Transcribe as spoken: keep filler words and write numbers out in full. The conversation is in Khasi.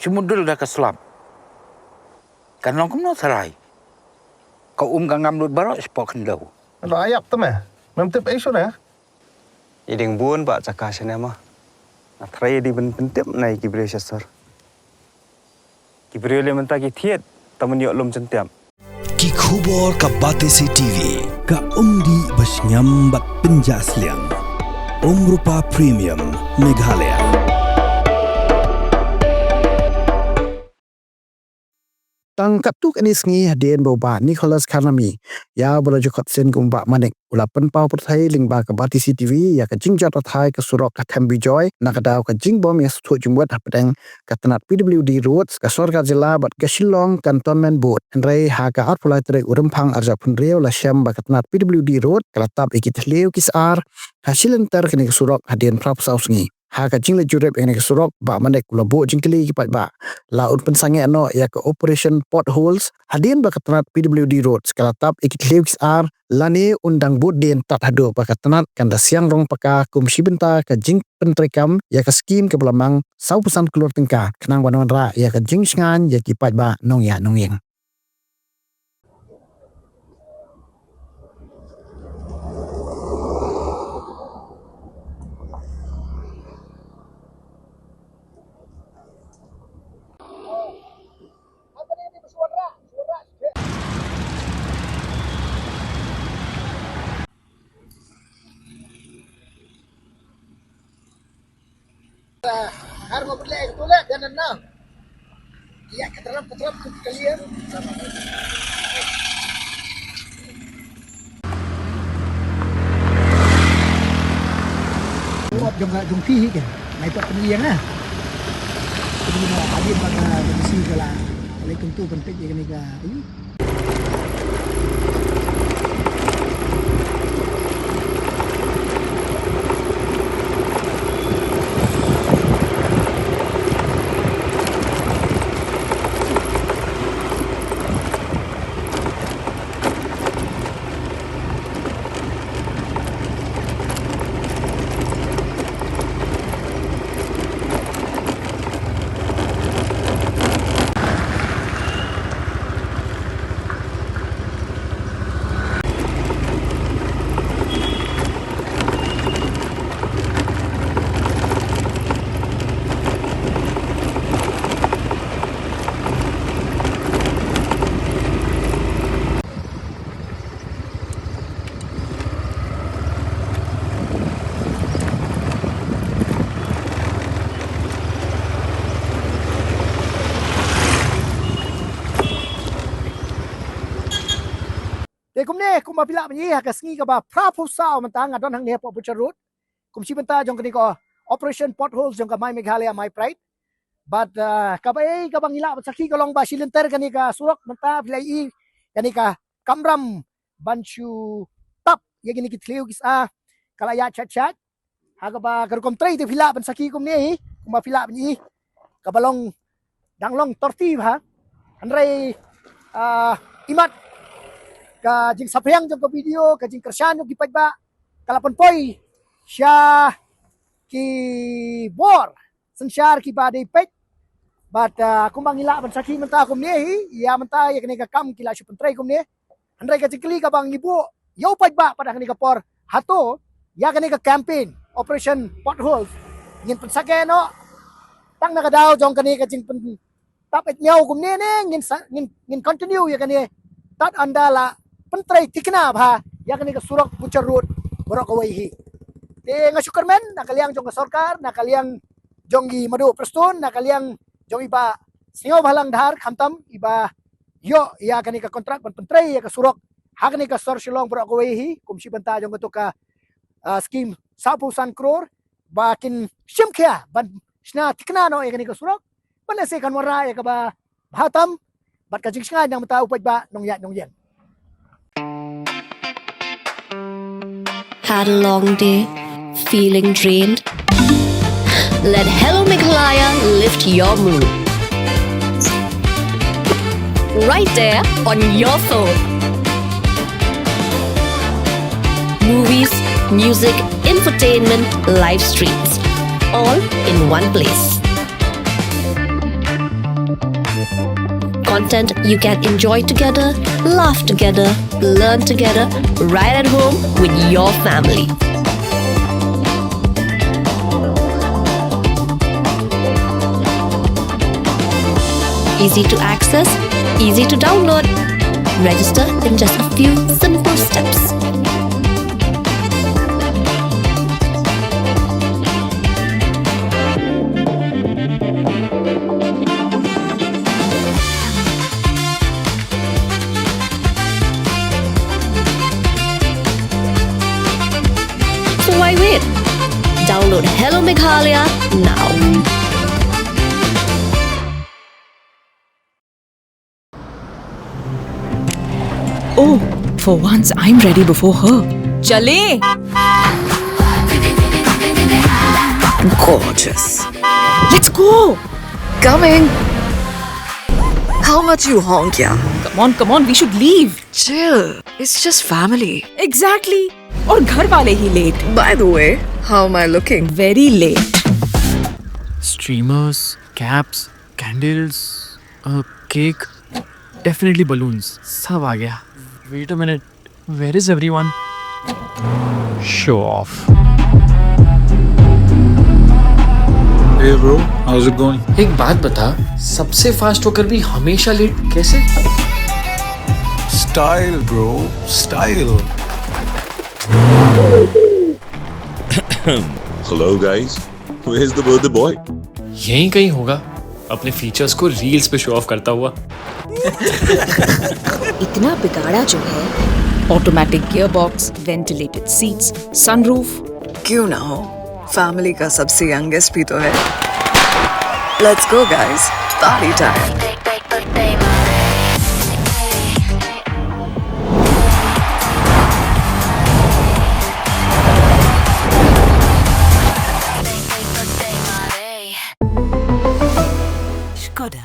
Chimudul da ka slap. Kan long kumno tharai. Ka um ka ngam lut baroh shapoh khyndew. Lo ayap te me. Mem tip ai shuh ne. I ding bun ba jaka shane ma. Nga tharai di ban pyntip na i ki briew sha sor. Ki briew le mynta ki thied, ta man ïoh lum jyntiap. Ki khubor ka Batesi T V. Ka umdih ba sngem bad pynjah sliang. Umrupa Premium Meghalaya. Tang katto katne sngi hadien ba u Bah Nicholas Karnami, ïa ba la ju khot sien kum u Bah Manik, u la pynpaw pyrthei lyngba ka Batesi T V ïa ka jingjot hathai ka surok ka Them Bijoy, na ka daw ka jingbym ïa sngewthuh jingmut hapdeng ka tnat P W D Roads, ka sorkar jylla bad ka Shillong Cantonment Board. Hynrei ha ka arphew lai tarik u Rymphang arhajar arphew hynriew la shem ba ka tnat P W D Road ka la tap ïa ki thliew ki sar ha shilynter kane ka surok hadien phra phew saw sngi. Ha ka jingleit jurip ïa kane ka surok, Bah Manik u la buh jingkylli ïa ki paidbah, la un pynsangeh noh ïa ka Operation Potholes hadien ba ka tnat P W D Roads ka la tap ïa ki thliew ki sar, lane un dang bud dien tad haduh ba ka tnat kan da siang rong paka kum shi bynta ka jingpyntreikam ïa ka skim kaba la mang saw phew san klur tyngka, khnang ban wanrah ïa ka jingshngaiñ ïa ki paidbah nongïaid nongïeng. Ar ngo bit leh, tu leh, biang na. Ïa, ka tram, ka tram, ka tram. Jong ka, jong phi hi ke. Nai tok pynïeng na. Pynïeng na, adin ba ka, ka bisi ka la. Alaikum tu, pynpeit ïa kane ka, ïa. Te kumne, kumba phi lah ban ïohi ha ka sngi kaba phra phew saw mynta nga don hangne hapoh Butcher Road. Kum shi bynta jong kane ka Operation Potholes jong ka My Meghalaya My Pride. Bad, ah, kaba ei kaba ngi lah ban sakhi ka long ba shilynter kane ka surok mynta phi lah ïohi kane ka kamram ban shu tap ïa kine ki thliew ki sar ka la ïaid shat shat. Ha kaba ka rukom trei te phi lah ban sakhi kumne hi, kumba phi lah ban ïohi. Kaba long dang long torti bha. Hynrei, ah, imat ka jingsaphriang jong ka video, ka jingkyrshan jong ki paidbah ka la pynpoi sha ki bor synshar kiba dei peit. Bad, ah, kumba ngi lah ban sakhi mynta kumne hi, ïa mynta ïa kane ka kam ki la shu pyntrei kumne. Hynrei ka jingkylli kaba ngi buh ïa u paidbah pat ha kane ka por, hato ïa kane ka campaign Operation Potholes ngin pynsangeh noh tang na ka daw jong kane ka jingpyn tap et ñiaw kumne ne ngin sa, ngin, ngin continue ïa kane tad ynda la pyntrei thikna bha ïa kane ka surok Butcher Road baroh kawei hi. Te nga shu kyrmen na ka liang jong ka sorkar, na ka liang jong i Madu Prestone, na ka liang jong i Bah Sniawbhalang Dhar, khamtam i ba ïoh ïa kane ka kontrak ban pyntrei ïa ka surok ha kane ka sor Shillong baroh kawei hi, kum shi bynta jong kato ka, ah, skim saw phew san klur ba kin shim khia ban shna thikna noh ïa kane ka surok. Ban lehse kan wanrah ïa kaba bha tam bad ka jingshngaiñ na ka bynta u paidbah nongïaid nongïeng. Had a long day? Feeling drained? Let Hello Meghalaya lift your mood. Right there on your phone. Movies, music, infotainment, live streams, all in one place. content you can enjoy together, laugh together, learn together, right at home with your family. Easy to access, easy to download. Register in just a few simple steps. So why wait? Download Hello Meghalaya now. Oh, for once I'm ready before her. चले। Gorgeous. Let's go. Coming. How much you honk, yeah? Come on, come on, we should leave. Chill. It's just family. Exactly. और घर वाले ही late. By the way, how am I looking? Very late. Streamers, caps, candles, a cake, definitely balloons. सब आ गया. Wait a minute. Where is everyone? Show off. Hey bro, how's it going? एक बात बता, सबसे फास्ट होकर भी हमेशा लेट कैसे? Style, bro, style. Hello guys, where's the birthday boy? यहीं कहीं होगा, अपने फीचर्स को रील्स पे शो ऑफ करता हुआ. इतना बिगाड़ा जो है. Automatic gearbox, ventilated seats, sunroof. क्यों ना हो, फैमिली का सबसे यंगेस्ट भी तो है. Let's go guys, party time. Skoda.